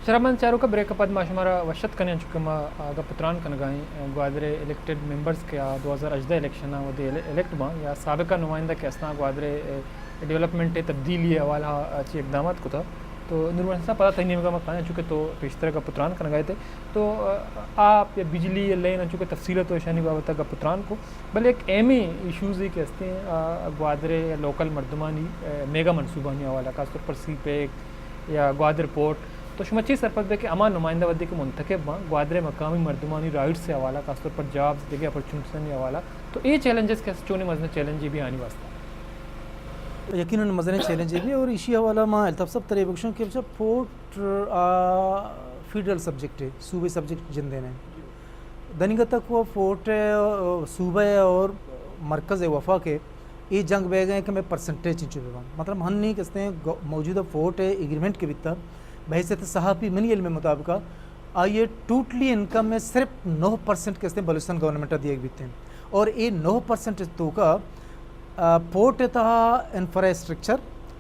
شرمند چاروکاں، بریک ءَ پد ما شمارا وش اتک کنیں، چونکہ ما، آ، گپ ءُ تران کنگا ایں، آ، گوادر ءِ الیکٹڈ ممبرز کہ آ دو ہزار ہژدہ الیکشن ءَ وھدے ال-، الیکٹ باں یا سابقہ نمائندہ کہ استاں گوادر ءِ، آ، ڈیولپمنٹ ءِ تبدیلی ءِ حوالہ ءَ چی اقدامات کتا۔ تو نور محسن صاحب، پدا تئی نیمگا ما کایاں، چونکہ تو پیشتر گپ ءُ تران کنگا ات ئے۔ تو، آ، آپ یا بجلی یا لین ءَ چونکہ تفصیل ءَ تو اشانی بابت ءَ گپ ءُ تران کو، بلے یک اہمیں ایشوزے کہ استیں، آ، گوادر ءِ یا لوکل مردمانی، آ، میگا منصوبانی حوالہ، خاص طور پر سی پیک یا گوادر پورٹ، تو شما چی سرپد بے کہ ہما نمائندہ وھدے کہ منتخب باں، گوادر ءِ مقامی مردمانی رائٹس ءِ حوالہ، خاص طور پر جابز، دگہ اپرچونیٹیزانی حوالہ، تو اے چیلنجز کہ است، چونیں مزنیں چیلنجے بی آنی واسطہ؟ یقیناً مزنیں چیلنجے بی، اور ایشی حوالہ ما الطاف صاحب ترے بگشاں کہ بچا پورٹ، آ، فیڈرل سبجیکٹ ہے، صوبے سبجیکٹ جندے نے۔ دنیگت ءَ کو فورٹ ءِ، آ، صوبہ ءِ اور مرکز ءِ، وفاق ءِ، اے جنگ بیگ ءَ کہ مئے پرسنٹیج چنچو بہ بنت۔ مطلب ہنی کہ استیں گو-، موجودہ فورٹ ءِ ایگریمنٹ کہ بیتا، بحیثیت صحافی منی علم مطابق آئی ءِ ٹوٹلی انکم ءِ صرف نو پرسنٹ کہ استیں بلوچستان گورنمنٹ ءَ دیگ بیتیں، اور اے نو پرسنٹ توکا، آ، پورٹ ءِ تہا انفراسٹرکچر،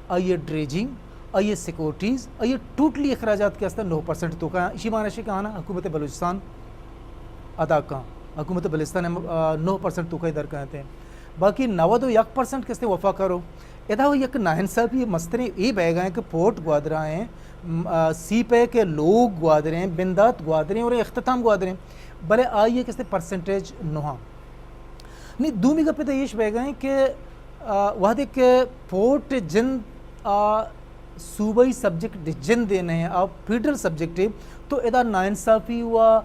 آئی ءِ ڈریجنگ، آئی ءِ سیکورٹیز، آئی ءِ ٹوٹلی اخراجات کہ استیں نو پرسنٹ توکا، اسی معنی ہے کہ آنا حکومت بلوچستان ادا کن، حکومت بلوچستان ءَ، آ، نو پرسنٹ توکا در کنتے۔ باقی نود و یک پرسنٹ کہ استیں وفاق ءَ رو۔ ادا یک ناانصافی مستریں اے بیگ ءَ کہ پورٹ گوادر ءَ ایں، م، آ، سی پیک ءِ لوگ گوادر ءَ ایں، بندات گوادر ءَ ایں اور اختتام گوادر ءَ ایں، بلے آئی ءِ کہ استیں پرسنٹیج نہ ایں۔ نی دومی گپ ادا ایش بیگ ءَ کہ، آ، وھدے کہ پورٹ جند، آ، صوبائی سبجیکٹ جندے نہ ایں، آ فیڈرل سبجیکٹ ایں، تو ادا ناانصافی و، آ،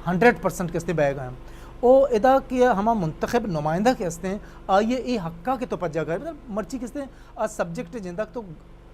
ہنڈریڈ پرسنٹ کہ استیں بیگ ءَ ایں۔ او ادا کہ ہما منتخب نمائندہ کہ استیں، آئی ءِ اے حقا کہ تو پجا کر، مطلب مرچی کہ استیں آ سبجیکٹ جندگ تو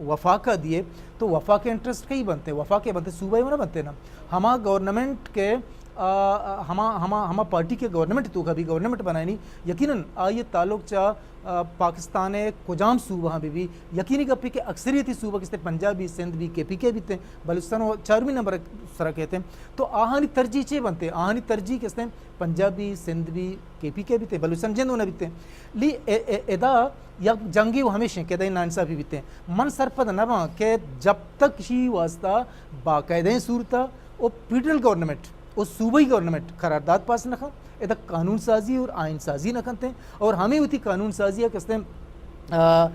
وفاق ءَ دیے، تو وفاق ءِ انٹرسٹ کئی بنتے؟ وفاق ءِ بنتے، صوبہ ءِ نہ بنتے نا۔ ہما گورنمنٹ کہ، آ، ہما، ہما، ہما پارٹی کہ گورنمنٹ توکا بی، گورنمنٹ بنائینی، یقیناً آئی ءِ تعلق چا، آ، پاکستان ءِ کجام صوبہ ہاں بی بی، یقینی گپی کہ اکثریتی صوبہ کہ استیں پنجابی، سندھ بی، کے پی کے بیتے، بلوچستان و چارمی نمبر سرا کہتے۔ تو آہانی ترجیح چے بنتے؟ آہانی ترجیح کہ استیں پنجابی، سندھ بی، کے پی کے بیتے، بلوچستان جند و نہ بیتے۔ لی اے-، اے-، ادا یک جنگے و ہمیش ایں کہ ادا ناانصافی بیتے۔ من سرپد نہ باں کہ جب تک شی واسطہ باقاعدہ صورتا او فیڈرل گورنمنٹ او صوبائی گورنمنٹ قرارداد پاس نہ کن، ادا قانون سازی اور آئین سازی نہ کنتے، اور ہمیں وتی قانون سازی کہ استیں، آ،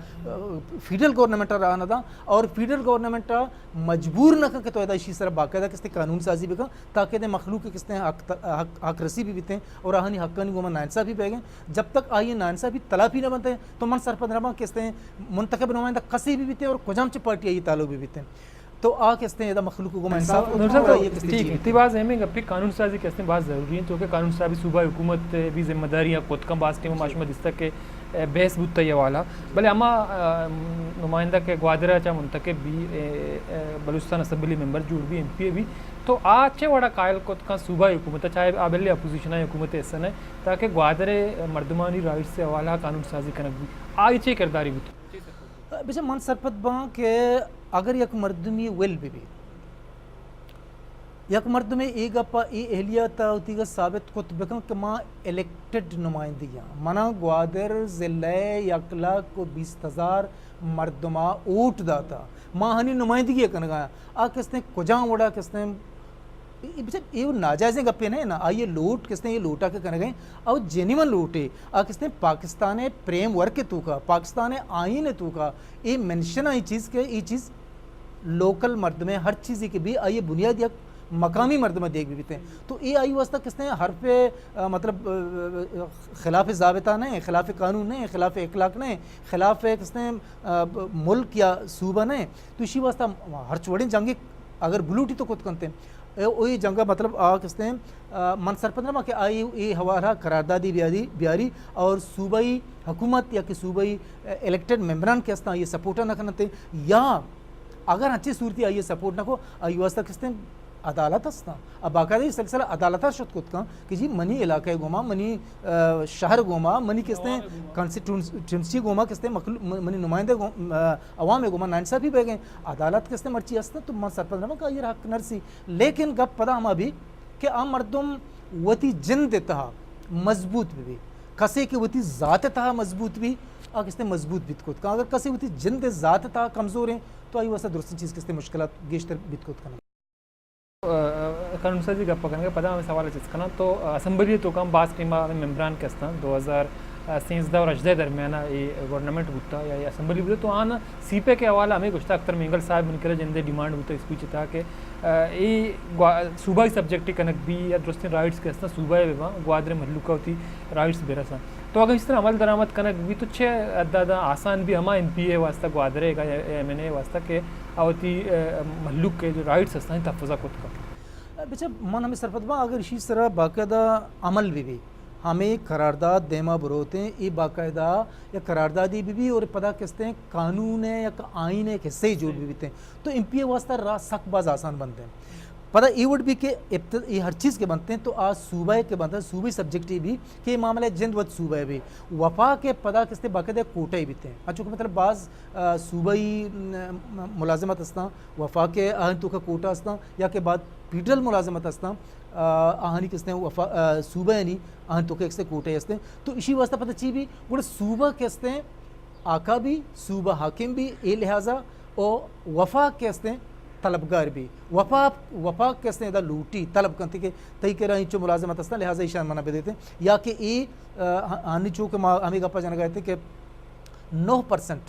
فیڈرل گورنمنٹ ءَ راہ نہ داں، اور فیڈرل گورنمنٹ ءَ مجبور نہ کن کہ تو ادا اشی سر باقاعدہ کہ استیں قانون سازی بکن، تاکہ دے مخلوق کہ استیں حق، حق، حق رسی بی بیتیں اور آہانی حقانی گوما ناانصافی بیگیں۔ جب تک آئی ناانصافی تلافی نہ بنتے تو من سرپد نہ باں کہ استیں منتخب نمائندہ کسی بی بیتیں اور کجام چہ پارٹی آئی تعلق بی بیتیں۔ تو آ کہ استیں ادا مخلوق گوما انصاف نور صاحب، اور آئی کہ استیں ٹھیک ہے، تی باز اہمیں گپی قانون سازی کہ استیں باز ضروری ہیں، چونکہ قانون سازی صوبہ حکومت بھی ذمہ داری یا کتکاں باز ٹیم ما شما دیستا کہ بحث بوتا یہ والا۔ بلے ہما، آ، نمائندہ کہ گوادر ءَ چا منتخب بی، اے، اے، بلوچستان اسمبلی ممبر جوڑ بی، ایم پی اے بی، تو آ چے وڑا قائل کت کن صوبہ حکومت ءَ، چاہے آ بلے اپوزیشن ءِ حکومت ءِ حصہ نہ، تاکہ گوادر ءِ مردمانی رائٹس ءِ حوالہ قانون سازی کنگ بی، آئی چے کرداری بوت؟ بچہ من سرپد باں کہ اگر یک مردمی ول بہ بیت، یک مردمے اے گپ ءَ اے اہلیت ءَ وتیگ ءَ ثابت کت بکن کہ ما الیکٹڈ نمائندگی آں، منا گوادر ضلع ءِ یک لاکھ و بیست ہزار مردم ءَ ووٹ داتا، ما ہنی نمائندگی ءَ کنگا آں۔ آ کستیں کجام وڑا کستیں، اے، اے بچار اے ناجائزیں گپے نہ نا، آئی لوٹ کستیں اے لوٹا کہ کنگیں، او جینیون لوٹے، آ کستیں پاکستان ءِ فریم ورک ءِ توکا، پاکستان ءِ آئین ءِ توکا، اے منشن ءَ اے چیز کہ اے چیز لوکل مردمے ہر چیزے کہ بی، آئی بنیاد یک مقامی مردم دیگ بی بیتیں۔ تو اے آئی واسطہ کستیں حرف، آ، مطلب، آ، آ، خلاف ضابطہ نہ، خلاف قانون نہ، خلاف اخلاق نہ، خلاف کستیں، آ، ملک یا صوبہ نہ۔ تو اشی واسطہ ہر چوڑیں جنگے اگر بلوٹی تو کت کنتے۔ اے، او اے جنگا مطلب آ کستیں، آ، من سرپد نہ باں کہ آئی اے حوالہ قراردادی بیاری، بیاری اور صوبائی حکومت یا کہ صوبائی، آ، الیکٹڈ ممبران کہ استاں آئی سپورٹ نہ کنتے یا اگر انچیں صورتی آئی ءَ سپورٹ نہ کو، آئی واسطہ کستیں عدالت ہستاں۔ اب باقاعدہ یہ سلسلہ عدالت ءَ شت کت کن کہ جی منی علاقہ گوما، منی، آ، شہر گوما، منی کستیں کانسٹیٹوئنسی گوما کستیں مخلوق، م-، منی نمائندہ گو-، آ، عوام گوما ناانصافی بہ گئے۔ عدالت کستیں مرچی ہستاں تو من سرپد نہ باں کہ آئی حق نرسی۔ لیکن گپ پدا ہما بی کہ آ مردم وتی جند تہا مضبوط بہ بی۔ کسے کہ وتی ذات تہا مضبوط بی، آ کستیں مضبوط بیت کت کن۔ اگر کسے وتی جند ذات تہا کمزور ہیں، تو آئی واسطہ درستیں چیز کستیں مشکلات گیشتر بیت کت کنن۔ قانون سازی گپ کنگا، پدا ہمیں سوال چست کناں تو اسمبلی توکا باز ٹیما ہمیں ممبران کہ استاں، دو ہزار سیزدہ اور ہژدہ درمیان اے گورنمنٹ بوتا یا اے اسمبلی بوتا، تو آن سی پیک کے حوالہ ہمیں گوشتا، اختر مینگل صاحب من کرا جندے ڈیمانڈ بوتا اسپیچ تا کہ اے گوا-، صوبائی سبجیکٹ کنگ بی یا درستیں رائٹس کہ استاں صوبہ بی باں، گوادر مہلوکا ہوتی رائٹس برساں۔ تو اگر اس طرح عمل درآمد کنگ بی تو چہ حد آسان بی ہما ایم پی اے واسطہ گوادر کا یا ایم این اے واسطہ کہ آ وتی مہلوک کے جو رائٹس استاں تحفظہ کت کا۔ بچہ من ہمیں سرپد باں اگر اسی سرا باقاعدہ عمل بی بی، ہمیں قرارداد دیما بروتیں، اے باقاعدہ یا قراردادی بی بی اور پدا کستیں قانون ہے یا آئین ہے حصے جوڑ بی بیتیں، تو ایم پی اے واسطہ راہ سک باز آسان بنتے ہیں۔ پدا اے وڈ بی کہ ابتد-، اے ہر چیز کے بنتے ہیں تو آ صوبہ کے بنتے ہیں، صوبی سبجیکٹ بی کہ معاملہ جند وت صوبہ بی، وفاق کے پدا کستے باقاعدہ کوٹہ بیتے ہیں۔ اچھا کہ مطلب باز صوبائی ملازمت استاں، وفاق کے آہن تو کا کوٹہ استاں یا کہ بعد فیڈرل ملازمت استاں، آہانی کستیں وفا-، صوبہ یعنی آہن تو کے کستیں کوٹے استیں۔ تو اسی واسطہ پتہ چی بی، گڑا صوبہ کستیں آقا بی، صوبہ حاکم بی، اے لحاظہ او وفاق کستیں طلبگار بی۔ وفاق، وفاق کستیں ادا لوٹی طلب کنتے کہ تئی کرا انچو ملازمت استاں، لہذا ایشان منا بدیتے۔ یا کہ اے، آ، آنی چو کہ ما ہمیں گپا جنگا کہ نو پرسنٹ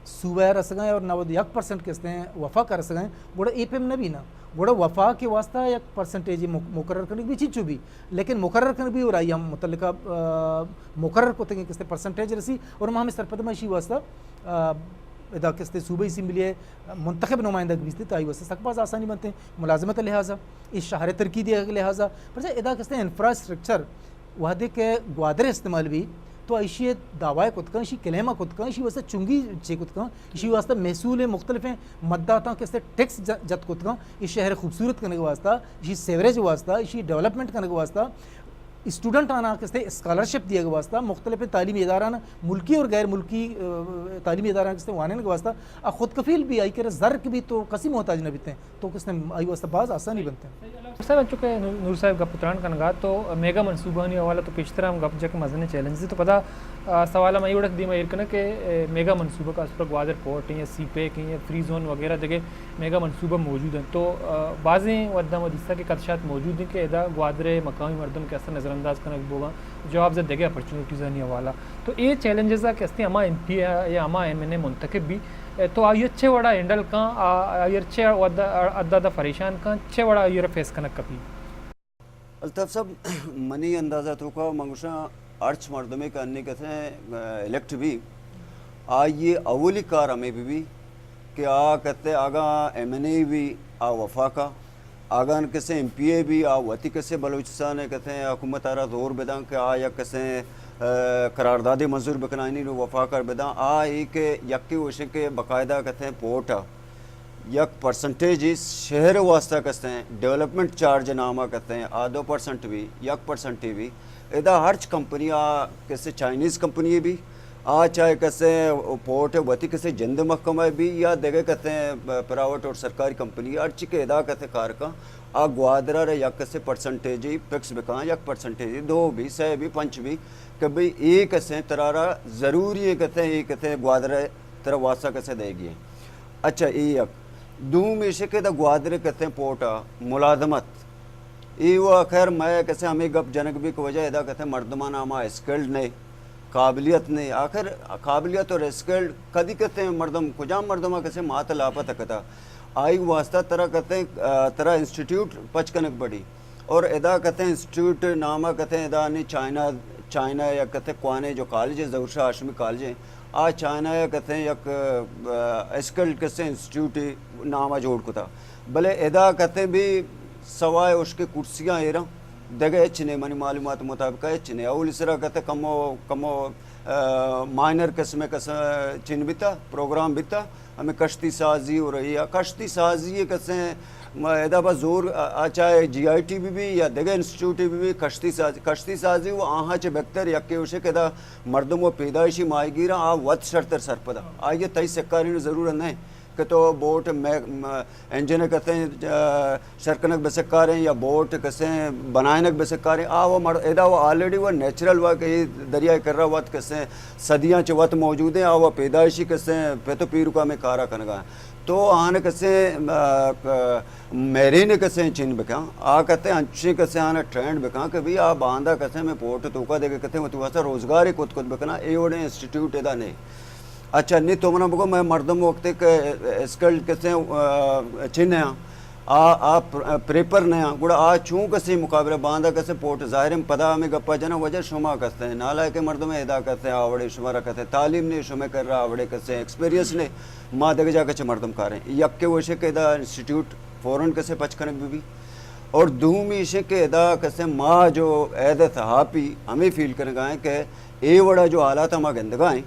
صوبہ ء رسگ ء اور نود یک پرسنٹ کستیں وفاق ء رسگ ء، گڑا اے پیم نہ بی نا۔ گڑا وفاق ء واسطہ یک پرسنٹیج مق-، مقرر کنگ بی چنچو بی، لیکن مقرر کنگ بی اور آئی ہم متعلقہ، آ، مقرر کتگیں کستیں پرسنٹیج رسی اور ما ہمیں سرپد ما اشی واسطہ، آ، ادا کستیں صوبائی اسمبلی ء منتخب نمائندگ بیستے تو آئی واسطہ سک باز آسانی بنتے ملازمت لحاظا، اس شہر ترقی دیگ لحاظا، پرچہ ادا کستیں انفراسٹرکچر وہدے کہ گوادر استعمال بی تو ایشی دعوی کت کن، ایشی کلیمہ کت کن، ایشی واسطہ چنگی چے کت کن، ایشی واسطہ محصول مختلف مداتاں کہ استے ٹیکس ج-، جت کت کن، اس شہر خوبصورت کنگ واسطہ، ایشی سیوریج واسطہ، ایشی ڈیولپمنٹ کنگ واسطہ، اسٹوڈنٹ آنا کہ استے اسکالرشپ دیگ واسطہ، مختلف تعلیمی ادارہ، ملکی اور غیر ملکی، آ، تعلیمی ادارہ کہ استے وانینگ واسطہ، آ خود کفیل بی، آئی کرا زر کہ بی تو کسی محتاج نہ بیتے۔ تو کس نے آئی واسطہ باز آسانی بنتے ہیں۔ صاحب، انچو کہ نور، نور صاحب گپ تران کنگا تو میگا منصوبانی حوالہ تو پیشتر ہم گپ جا کہ مزن چیلنج تو پدا، آ، سوال ہم ایوڑک دیما ایر کنا کہ، اے، میگا منصوبہ خاص پر گوادر پورٹ ہیں یا سی پیک ہیں یا فری زون وغیرہ دگہ میگا منصوبہ موجود ہیں تو، آ، بازیں ودا ما دیستا کہ خدشات موجود ہیں کہ ادا گوادر مقامی مردم کے اثر نظر انداز کنگ بوگا جواب زد دگہ اپرچونیٹیز آنی حوالہ۔ تو اے چیلنجز آ کہ استے ہما ایم پی اے یا ہما ایم این اے منتخب بی، تو آئی چہ وڑا ہینڈل کن، آ، آئی چہ ودا، ادا دا فریشان کن، چہ وڑا آئی را فیس کنگ کپی؟ الطاف صاحب، منی اندازہ توکا من گوشاں ہرچ مردمے کہ انی کتھے، آ، الیکٹ بی، آئی اولی کار ہمیں بی بی کہ آ کتے اگاں ایم این اے بی آ وفاقا، اگاں کسے ایم پی اے بی آ وتی کسے بلوچستان ء کسے حکومت ء را زور بداں کہ آ یک کسے، آ، قراردادے منظور بکنائینی نو وفاق ء بداں۔ آ اے کہ یکے وشیں کہ باقاعدہ کسے پورٹ ء یک پرسنٹیج شہر واسطہ کسے ڈیولپمنٹ چارج نام ء کسے آ دو پرسنٹ بی، یک پرسنٹے بی۔ ادا ہرچ کمپنی آ کسے چائنیز کمپنی بی، آ چاہے کسے پورٹ ء وتی کسے جند محکمہ بی یا دگہ کسے پرائیویٹ اور سرکاری کمپنی، ہرچی کہ ادا کسے کار کن، آ گوادر ء را یک کسے پرسنٹیجی فکس بکن، یک پرسنٹیجی دو بی، سہ بی، پنچ بی، کہ بھئی اے کسے ترا را ضروری ہے کسے، اے کسے گوادر ء ترا واسطہ کسے دے گی۔ اچھا، اے یک۔ دوم ایش کہ ادا گوادر کسے پورٹ ء ملازمت، اے و خیر، مئے کسے ہمے گپ جنگ بی کہ وجہ ادا کسے مردمان ہما اسکلڈ نے، قابلیت نے۔ آخر قابلیت اور اسکلڈ کدی کسے مردم، کجام مردم کسے مات لاپت کتا، آئی واسطہ ترا کسے، آ، ترا انسٹیٹیوٹ پچ کنگ پڑی۔ اور ادا کسے انسٹیٹیوٹ نام کسے ادا نی چائنا، چائنا یا کسے کوانے جو کالج ہے، ظہور شاہ ہاشمی کالج ہے، آ چائنا یا کسے یک، آ، اسکلڈ کسے انسٹیٹیوٹ نام جوڑ کتا۔ بلے ادا کسے بھی سوائے اشکے کرسیاں ایراں، دگہ ہچ نے، منی معلومات مطابق ہچ نے۔ اولی سرا کسے کمو، کمو، آ، مائنر قسم، قسم چن بیتا، پروگرام بیتا، ہمیں کشتی سازی ہو رہی ہے۔ کشتی سازی کسے م-، ادا با زور، آ، آ چاہے جی آئی ٹی بی بی یا دگہ انسٹیٹیوٹ بی بی، کشتی سازی، کشتی سازی و آہاں چہ بہتر یکے وشے کہ ادا مردم و پیدائشی ماہی گیراں آ وت شرتر سرپدا۔ آئی تئی سکاری ضرورت نہیں۔ کہ تو بوٹ میں، م-، انجن کسے، آ، شر کنگ بسکاریں یا بوٹ کسے بنائینگ بسکاریں، آ وہ مر-، ادا وہ آلریڈی وہ نیچرل وہ کہ اے دریائے کرا وت کسے صدیاں چہ وت موجود ہیں، آ وہ پیدائشی کسے پت و پیرکا میں کارا کنگا ہیں۔ تو آن کسے، آ، ک-، میرین کسے چن بکن، آ کتے انچیں کسے آن ٹرینڈ بکن کہ بھئی آ باندا کسے میں پورٹ توکا دگہ کتے وتی واسطہ روزگارے کت کت بکنا، اے وڑیں انسٹیٹیوٹ ادا نے۔ اچھا، نی تو منا بگو، میں مردم وقت کہ اسکلڈ کسے، آ، چن ہیں، آ، آ پر-، پریپر نہ آں، گڑا آ چون کسے مقابلہ باندا کسے پورٹ؟ ظاہر ہے پدا ہمیں گپا جنا وجہ شما کسے نالائک مردم ادا کسے آوڑے شما را کسے تعلیم نے، شما کر را آوڑے کسے ایکسپیرینس نے، ما دگہ جا کسے مردم کاریں۔ یک کے وشے کہ ادا انسٹیٹیوٹ فوراً کسے پچ کنگ بی بی، اور دومی ایشے کہ ادا کسے ما جو عید صحافی ہمیں فیل کنگا ہیں کہ اے وڑا جو حالات ما گندگا ہیں،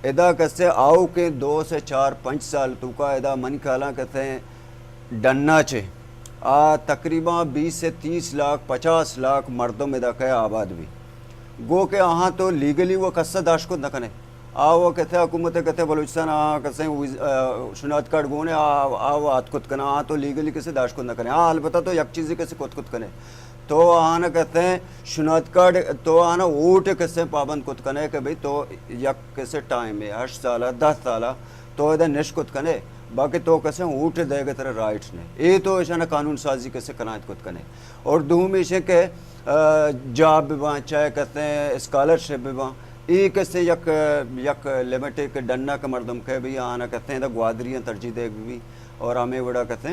ادا کسے آؤ کے دو سے چار پنچ سال توکا ادا من خیالاں کسے ڈنا چے آ تقریباً بیس سے تیس لاکھ، پچاس لاکھ مردم ادا کئے آباد بی۔ گو کہ آہاں تو لیگلی و کسا داشت کت نہ کنے۔ آ و کتے حکومت کتے بلوچستان آہاں کسے ویز-، آ، شناخت کارڈ گونے آ، آ و آت کت کنا، آہاں تو لیگلی کسے داشت کت نہ کنے۔ آ البتہ تو یک چیزی کسے کت کت کنے۔ تو آہاں کسے شناخت کارڈ، تو آہاں ووٹ کسے پابند کت کنے کہ بھئی تو یک کسے ٹائم ہے، ہشت سالہ، دہ سالہ، تو ادا نش کت کنے، باقی تو کسے ووٹ دے گا ترا رائٹ نے۔ اے تو اشانہ قانون سازی کسے کنایت کت کنے۔ اور دومی ایشے کہ، آ، جاب بباں، چاہے کسے اسکالرشپ بباں، اے کسے یک، یک لمٹ ہے کہ ڈنا کہ مردم کہے بھئی آنا کسے دا گوادریاں ترجیح دے بی اور ہمیں وڑا کسے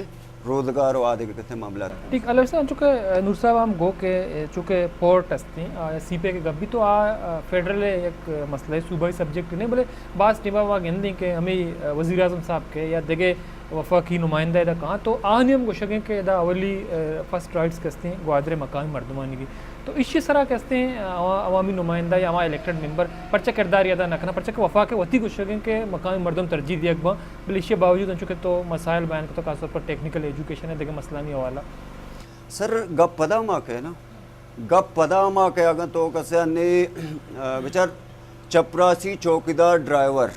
روزگار و آدگہ کسے معاملات۔ ٹھیک، الویس صاحب، چونکہ نور صاحب ہم گو کہ چونکہ پورٹ ہستی، آ، سی پیک گپ بی تو آ، آ، فیڈرل یک مسئلہ ہے، صوبائی سبجیکٹ نہیں، بلے بعض ٹیما ما گندیں کہ ہمیں، آ، وزیر اعظم صاحب کے یا دگہ وفاقی نمائندہ ادا کہاں تو آنی ہم گوشگیں کہ ادا اولی، آ، فرسٹ رائٹس کستے ہیں گوادر مقامی مردمانی کی۔ تو ایشی سرا کستے ہیں، آ، عوا-، عوامی نمائندہ یا ہما الیکٹڈ ممبر پرچہ کرداری ادا نہ کنا، پرچہ کہ وفاق وتی گوشگیں کہ مقامی مردم ترجیح دیگ باں، بلے ایشی باوجود انچو کہ تو مسائل بیان کتو، خاص طور پر ٹیکنیکل ایجوکیشن ہے، دگہ مسئلہ نی حوالہ۔ سر، گپ پدا ما کہ نا، گپ پدا ما کہ اگاں تو کسے نے، آ، بچار چپراسی چوکیدار ڈرائیور،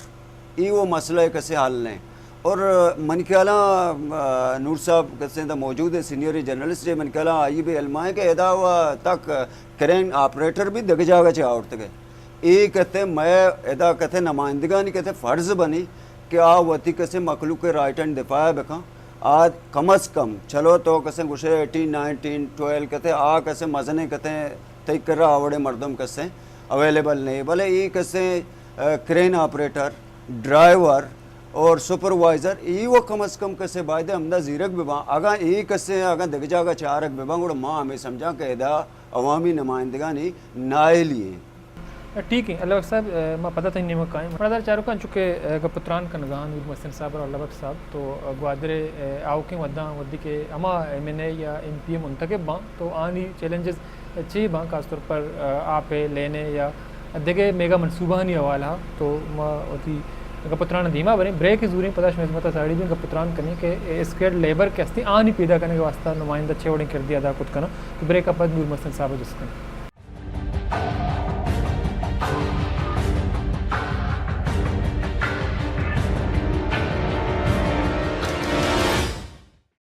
ای وہ مسئلہ کسے حل نہیں۔ اور من خیالاں، آ، نور صاحب کسے دا موجود ہے، سینئر جرنلسٹ ہے، من خیالاں آئی بھی علم ہے کہ ادا و تک کرین آپریٹر بھی دگہ جاگہ چہ آورتگ ہے۔ اے کتے میں ادا کتے نمائندگانی کتے فرض بنی کہ آ وتی کسے مخلوق رائٹن دفاع بکن۔ آ کم از کم، چلو تو کسے گوشے ایٹین، نائنٹین، ٹویلو کتے، آ کسے مزنے کتے تئی کرا آوڑے مردم کسے اویلیبل نہیں، بلے اے کسے، آ، کرین آپریٹر، ڈرائیور اور سپروائزر، ای وہ کم از کم کسے باید ہمدا زیرگ بباں۔ اگاں اے کسے، اگاں دگہ جاگہ چارگ بباں، گڑا ما ہمیں سمجھاں کہ ادا عوامی نمائندگانی نااہلی ہیں۔ ٹھیک ہے، اللہ بخش صاحب، اے، ما پدا تئی نیمگ کائیں۔ مڑدار چاروکاں چونکہ، اے، گپ و تران کنگا نور محسن صاحب اور اللہ بخش صاحب تو، اے، گوادر، اے، آؤکیں وداں ودی کہ ہما ایم این اے یا ایم پی اے منتخب باں تو آنی چیلنجز چی باں، خاص طور پر، اے، آپ ءِ لین ءِ یا دگہ میگا منصوبہانی حوالہ ءَ تو ما وتی گپ و تران ءَ دیما بریں، بریک زوریں، پدا شمئے خدمت ءَ ساڑی بیں، گپ و تران کنیں کہ اے اسکلڈ لیبر کہ ہستی آنی پیدا کنگ ءِ واستہ نمائندہ چے وڑیں کردے ادا کت کناں۔ تو بریک ءَ پد نور محسن صاحب ءَ جست کنیں۔